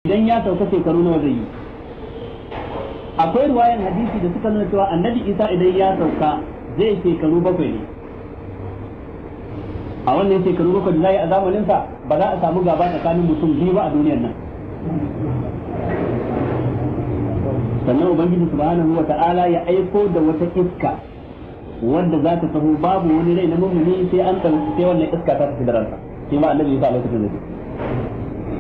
Idan ya sauka, shekaru nawa zai yi? Akwai ruwayan hadisi da suka nuna cewa Annabi Isa idan ya sauka zai shekaru 7 ne. A wannan shekaru 7 da zai a zamanin sa, ba za a samu gaba tsakanin mutum biyu ba a duniyar nan. Sannan Ubangiji Subhanahu wa Ta'ala ya aiko da wata iska wanda za ta taho, babu wani rai na mummuni sai an sai wannan iska ta tafi da ransa. Shi ma Annabi Isa a lokacin da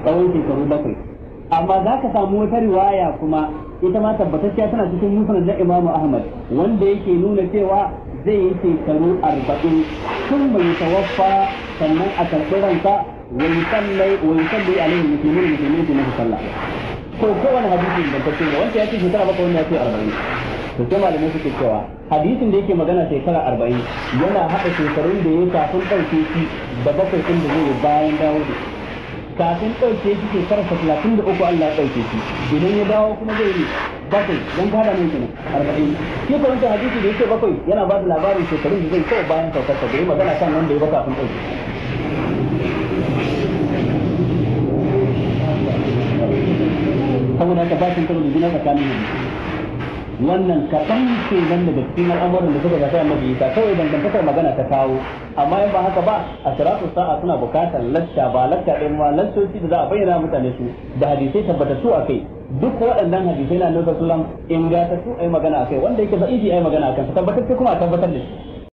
tsawon shekaru 7. Amma za ka samu wata riwaya kuma, ita ma tabbatacciya, tana cikin Musnad na Imam Ahmad, wanda yake nuna cewa zai yi shekaru 40 sun mai tawaffa, sannan a karɓi ransa, wa yusalli alaihi muslimun, musulmi su masa sallah. Ko kowane hadisi ingantacce ne. Wanda ya ce shekara 7, wanda ya ce 40. To sai malamai suke cewa hadisin da yake magana shekara 40 yana haɗa shekarun da ya kafin ɗauke shi da 7 ɗin da zai yi bayan dawo da shi. Kafin ɗauke shi shekarar 33 Allah ya ɗauke shi, idan ya dawo kuma zai yi 7. Don kada mai kenan 40. Shi ko wancan hadisi da yake 7 yana ba da labarin shekarun da zai kawai bayan saukar sa, bai magana kan wanda ya ba kafin ɗauke. Saboda haka bashin karo da juna tsakanin hadisi. Wannan kaɗan ke nan daga cikin al'amuran da suka shafi Annabi Isa, kawai dangantakar magana ta kawo. Amma in ba haka ba, a siratu sa'a suna bukatar lacca, ba lacca ɗin ma, laccoci da za a bayyana mutane su da hadisai tabbatattu a kai. Duk waɗannan hadisai na Annabi sallallahu alaihi wasallam ingantattu, ai magana akai, wanda yake za'ifi ai magana akan sa, tabbatacce kuma a tabbatar da shi.